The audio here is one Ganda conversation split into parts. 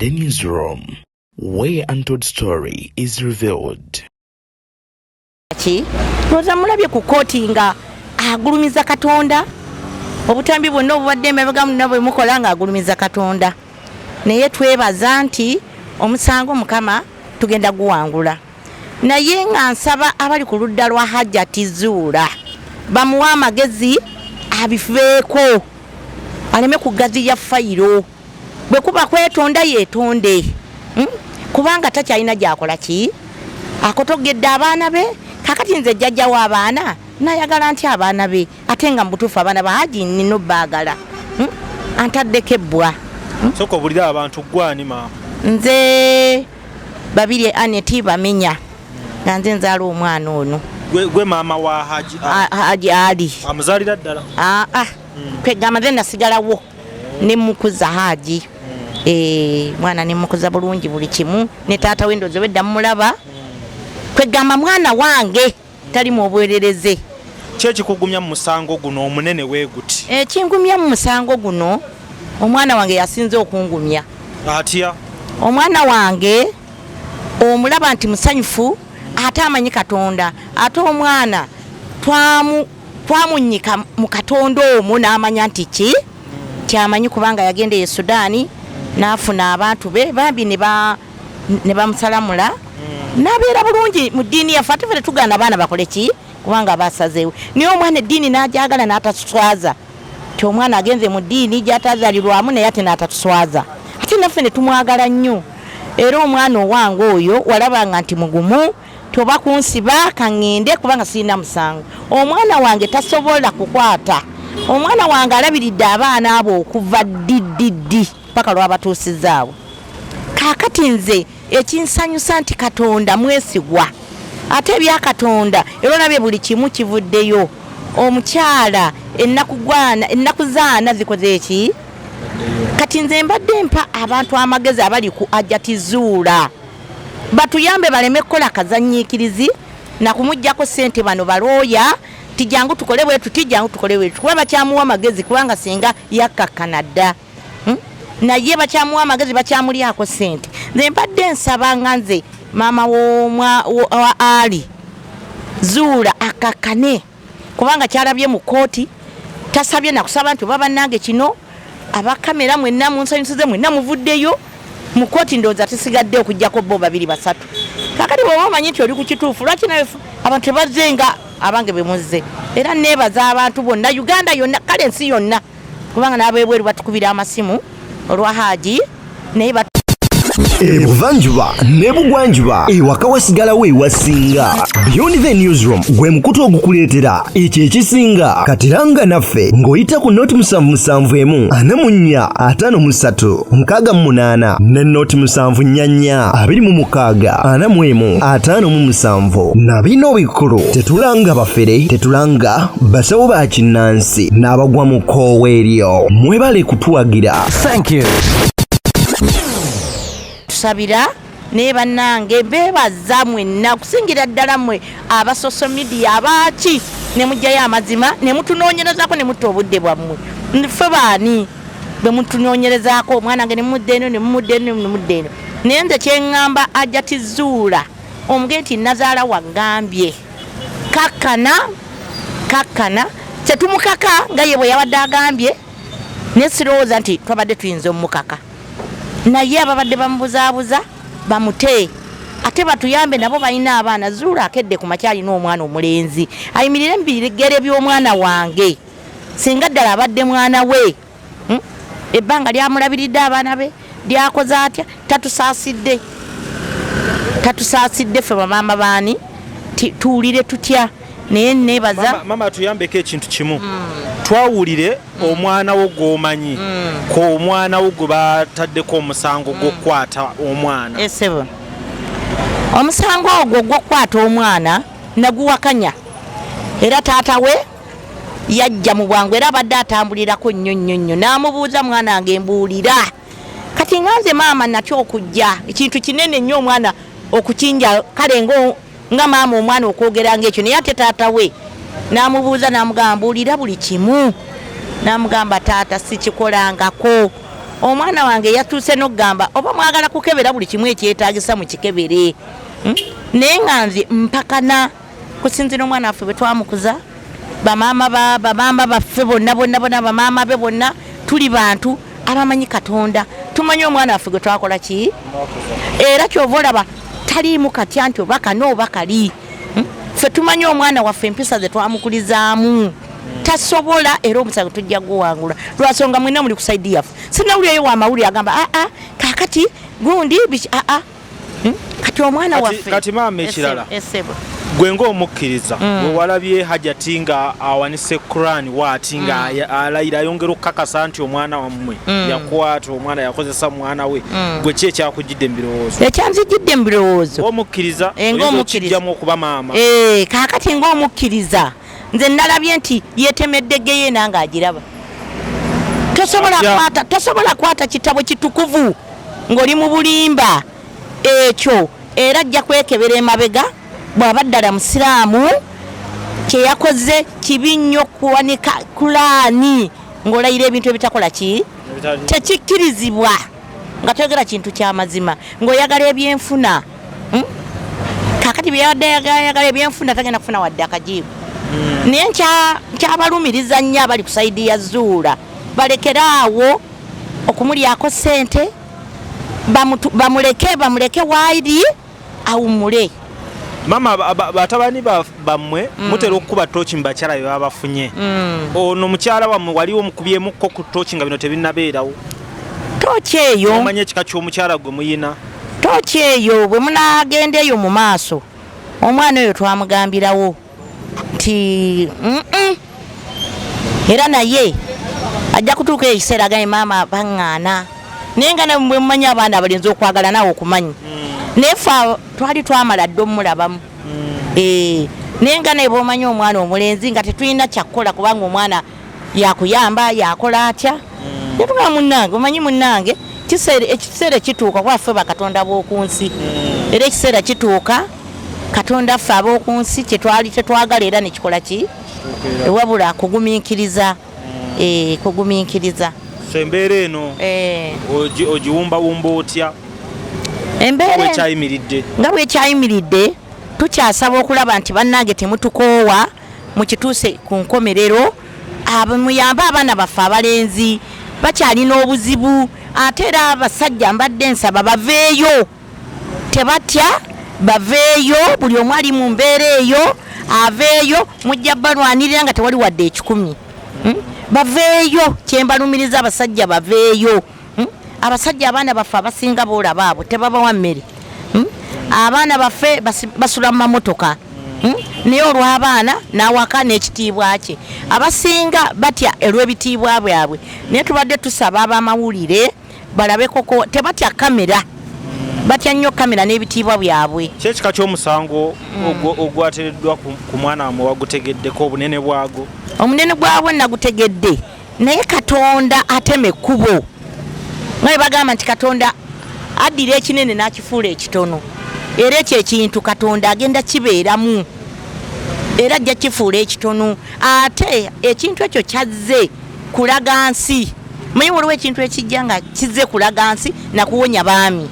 The newsroom, where untold story is revealed. Ki lwoza mulabye ku kooti nga agulumiza Katonda, obutambi bwonna obubadde emabega munna bwe mukola nga agulumiza Katonda. Naye twebaza nti omusango Mukama tugenda guwangula, naye nga nsaba abali ku ludda lwa Hajati Zuula bamuwe amagezi abiveeko, aleme kugaziya fayiro. Bwe kuba kwetonda yeetonde, Kubanga takyalina gyakola ki, akotogedde abaana be. Kakati nze jjajja w'abaana nayagala nti abaana be, ate nga mu butuufu abaana ba Haji nina obbaagala, Antaddeko ebbwa. Sooka obulire abantu, gwani maama? Nze Babirye Aneti Bamenya, nga nze nzaala omwana ono. Gwe maama wa Haji Ali? Haji Ali. Amuzaalira ddala? Aa, kwegamba nze nasigalawo ne mukuza Haji. Mwana ne mukuza bulungi buli kimu, ne taata we ndowooza obwedda mumulaba. Kwegamba mwana wange tali mu obwerereze. Ki ekikugumya mu musango guno omunene weeguti? Ekingumya mu musango guno, omwana wange yasinze okungumya. Atya? Omwana wange omulaba nti musanyufu, ate amanyi Katonda, ate omwana twamunnyika mu Katonda omwo n'amanya nti ki kyamanyi, kubanga yagenda e Sudaani n'afuna abantu be bambi ne bamusalamula n'abeera bulungi mu ddiini yaffe. Ate ffe tetugaana abaana bakole ki, kubanga basazeewo, naye omwana eddiini n'agyagala n'atatuswaza, ti omwana agenze mu ddiini gy'atazaalirwamu, naye ate n'atatuswaza, ate naffe ne tumwagala nnyo. Era omwana owange oyo walabanga nti mugumu, toba kunsiba kaŋŋende kubanga sirina musango. Omwana wange tasobola kukwata, omwana wange alabiridde abaana abo okuva ddi ddi ddi paka lwabatuusizaawo. Kaakati nze ekinsanyusa nti Katonda mwesigwa, ate ebya Katonda era olabye buli kimu kivuddeyo. Omukyala ennaku zaana zikoze eki. Kati nze mbadde mpa abantu amagezi abali ku Hajati Zuula batuyambe baleme kukola kazannyiikirizi na kumuggyako ssente. Bano balooya ti jangu tukole bwe tuti, jangu tukole bwe tuti, kuba bakyamuwa amagezi, kubanga singa yakkakkana dda. Naye bakyamuwa amagezi, bakyamulyako ssente. Nze mbadde nsaba nga nze maama wa Ali Zuula akakkane, kubanga kyalabye mu kkooti tasabye nakusaba nti oba bannange kino abakamera mwenna munsanyusize, mwenna muvuddeyo mu kkooti, ndowooza tesigadde okuggyako bo babiri basatu. Kakati bw'oba omanyi nti oli ku kituufu, lwaki nawe abantu tebazze nga abange bwe muzze? Era neebaza abantu bonna, Uganda yonna, kale ensi yonna, kubanga n'abebweru batukubira amasimu olwa Haji, naye Ebuvanjuba n'ebugwanjuba, ewaka wasigalawo ewasinga. Beyond the Newsroom gwe mukutu ogukuleetera ekyo ekisinga. Katiranga naffe ng'oyita ku 077 44 53 68 ne 074 26 41 57. Na bino bikulu, tetulanga bafere, tetulanga basawo ba kinnansi n'abagwa mu kkoowa eryo. Mwebale kutuwagira. Thank you. Tusabira, naye bannange beebaza mwenna, okusingira ddala mmwe aba social media abaaki ne mugjayo amazima ne mutunoonyerezaako ne mutta obudde bwammwe. Ffe baani bwe mutunoonyerezaako? Omwana nge ne mumudda eno, ne mumudda eno, ne mumudda eno. Naye nze kyeŋŋamba Hajati Zuula, omuge nti nazaala wagambye kakkana, kakkana, tetumukaka nga ye bwe yabadde agambye, naye sirowooza nti twabadde tuyinza omukaka, naye ababadde bamubuzaabuza bamute, ate batuyambe, nabo balina abaana. Zuula akedde ku makya alina omwana omulenzi, ayimirire mu bigere by'omwana wange singa ddala abadde mwana we. Ebbanga lyamulabiridde abaana be lyakoze atya? Tatusaasidde, tatusaasidde ffe bamaama baani, tuwulire tutya? Naye nebaza. Mama, tuyambeko ekintu kimu. Twawulire omwana wo gw'omanyi ku omwana wo gwe bataddeko omusango gw'okukwata omwana. Esebo, omusango ogwo gw'okukwata omwana naguwakanya, era taata we yajja mu bwangu, era abadde atambulirako nnyo nnyo nnyo, n'amubuuza, "Mwana wange mbuulira." Kati nga nze maama natya okujja ekintu kinene nnyo omwana okukinja, kale nga maama omwana okwogera ngaekyo, naye ate taata we n'amubuuza, n'amugamba, "Mbuulira buli kimu." N'amugamba, "Taata, sikikolangako." Omwana wange yatuuse n'okugamba oba mwagala kukebera buli kimu ekyetaagisa mukikebere. Naye nga nze mpakana kusinziira omwana waffe bwe twamukuza, bamaama bamaama baffe bonna bonna bonna, bamaama be bonna, tuli bantu abamanyi Katonda, tumanyi omwana waffe gwe twakola ki. Era kyova olaba taliimu katya nti oba kano oba kali. Ffe tumanyi omwana waffe empisa ze twamukulizaamu tasobola, era omusango tujja guwangula lwasonga mwena muli ku side yaffe. Sinawulirayo wa mawulire agamba aa kakati gundi biki aa. Kati omwana waffe Kati maama, ekirala, gwe ng'omukkiriza, bwe walabye Hajati nga awanise Quran waati nga alayira ayongera okukakasa nti omwana wammwe yakwata omwana, yakozesa mwana we, gwe ki ekyakujjidde mu birowoozo? Ekyanzijidde mu birowoozo, Ng'omukkiriza, Eh, ng'omukkiriza. Okijjamu okuba maama. Kaakati ng'omukkiriza nze nalabye nti yetemedde geyeena ng'agiraba. Tosobola Atya? kwata, tosobola kwata kitabo kitukuvu ng'oli mu bulimba ekyo. Era ajja kwekebera emabega bw'aba ddala musiraamu. Kyeyakoze kibi nnyo, kuwanika Kulaani ng'olayira ebintu ebitakola ki, tekikkirizibwa nga toyogera kintu kyamazima ng'oyagala ebyenfuna. Kakati byeyabadde ayagala ebyenfuna, tagenda kufuna wadde akajiiko. Naye nkyabalumiriza nnyo abali ku side ya Zuula, balekere awo okumulyako ssente, bamuleke wairi awummule. Maama, batabani bammwe mutera okukuba tooki mu bakyala be baba bafunye. Ono mukyala wammwe waliwo omukubyemukko ku tooki nga bino tebinnabeerawo? Tooki eyo, Omanye ekika ky'omukyala gwe muyina? Tooki eyo bwe munaagenda eyo mu maaso, omwana oyo twamugambirawo nti "Mm-mm." Era naye ajja kutuuka ekiseera agambe maama baŋŋaana, naye nga bwe mumanyi abaana abalenzi okwagala naawe okumanyi, naye fe twali twamala dde omulabamu. Naye nga naye bwomanyi omwana omulenzi nga tetulina kyakkola, kubanga omwana yakuyamba yakola atya, netugamba munnange, omanyi munnange ekiseera kituuka, kuba ffe bakatonda b'oku nsi, era ekiseera kituuka Katonda ffe ab'oku nsi kyetwali tetwagala era nekikola ki, wabula kugumiikiriza, kugumiikiriza. So embeera eno ogiwumbawumba otya? Embeera Bwekyayimiridde. Nga bwekyayimiridde, tukyasaba okulaba nti bannange temutukoowa, mukituuse ku nkomerero, muyambe abaana baffe abalenzi bakyalina obuzibu. Ate era abasajja mbadde nsaba baveeyo, tebatya, baveeyo, buli omu ali mu mbeera eyo aveeyo, mujja balwanirira nga tewali wadde 100. Baveeyo, kyembalumiriza abasajja baveeyo. Abasajja abaana baffe abasinga boolaba abo tebabawa mmere. Abaana baffe basula mu mamotoka. Naye olw'abaana n'awaka n'ekitiibwa kye, abasinga batya olw'ebitiibwa byabwe. Naye tubadde tusaba abamawulire balabekoko, tebatya kamera, batya nnyo kamera n'ebitiibwa byabwe. Ki ekika ky'omusango ogwateereddwa ku mwana wamwe wagutegeddeko obunene bwago? Omunene gwabwe nagutegedde, naye Katonda atema ekkubo, nga bwe bagamba nti Katonda addira ekinene n'akifuula ekitono. Era ekyo ekintu Katonda agenda kibeeramu era ajja kifuula ekitono. Ate ekintu ekyo kyazze kulaga nsi, manyi waliwo ekintu ekijja nga kizze kulaga nsi nakuwonya baami,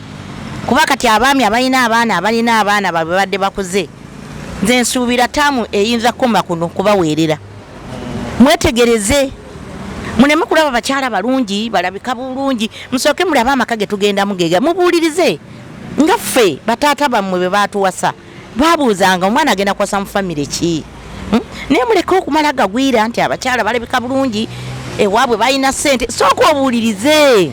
kuba kati abaami abalina abaana, abalina abaana babwe badde bakuze, nze nsuubira taamu eyinza kukoma kuno kubaweerera. Mwetegereze, muleme kulaba bakyala balungi balabika bulungi, musooke mulabe amaka ge tugendamu gega, mubuulirize nga ffe bataata bammwe bwe baatuwasa, babuuzanga omwana agenda kuwasa mu famire ki. Naye muleke okumala gagwira nti abakyala balabika bulungi, ewaabwe balina ssente. Sooka obuulirize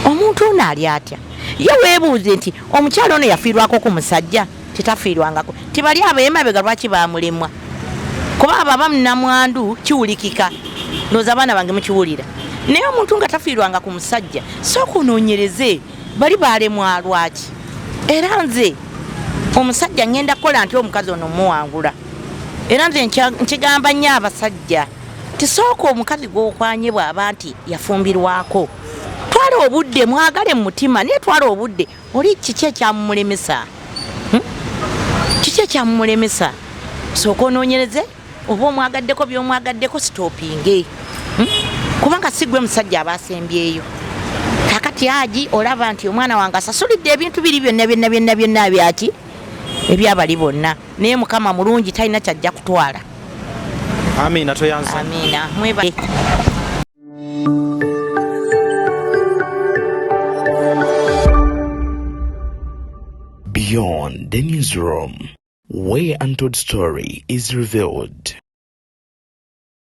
omuntu ono ali atya. Ye weebuuze nti omukyala ono yafiirwako ku musajja, tetafiirwangako, tibali ab'emabega lwaki bamulemwa? Kuba abo abamunamwandu kiwulikika, ndowooza abaana bange mukiwulira. Naye omuntu nga tafiirwanga ku musajja, sooka onoonyereze bali balemwa lwaki. Era nze omusajja ngenda kukola nti omukazi ono muwangula. Era nze nkigamba nnyo abasajja tisooka omukazi gw'okwanye bw'aba nti yafumbirwako, twala obudde, mwagale mu mutima, naye twala obudde oli kiki ekyamumulemesa. Kiki ekyamumulemesa? Sooka onoonyereze oba omwagaddeko byomwagaddeko, stoppinge. Kubanga si gwe musajja aba asembyeyo. Kati Haji, olaba nti omwana wange asasulidde ebintu biri byonna byonna byonna byonna byaki ebyabali bonna, naye Mukama mulungi, talina kyajja kutwala. Amiina, toyanza. Amiina, mweba. Beyond the Newsroom, where untold story is revealed.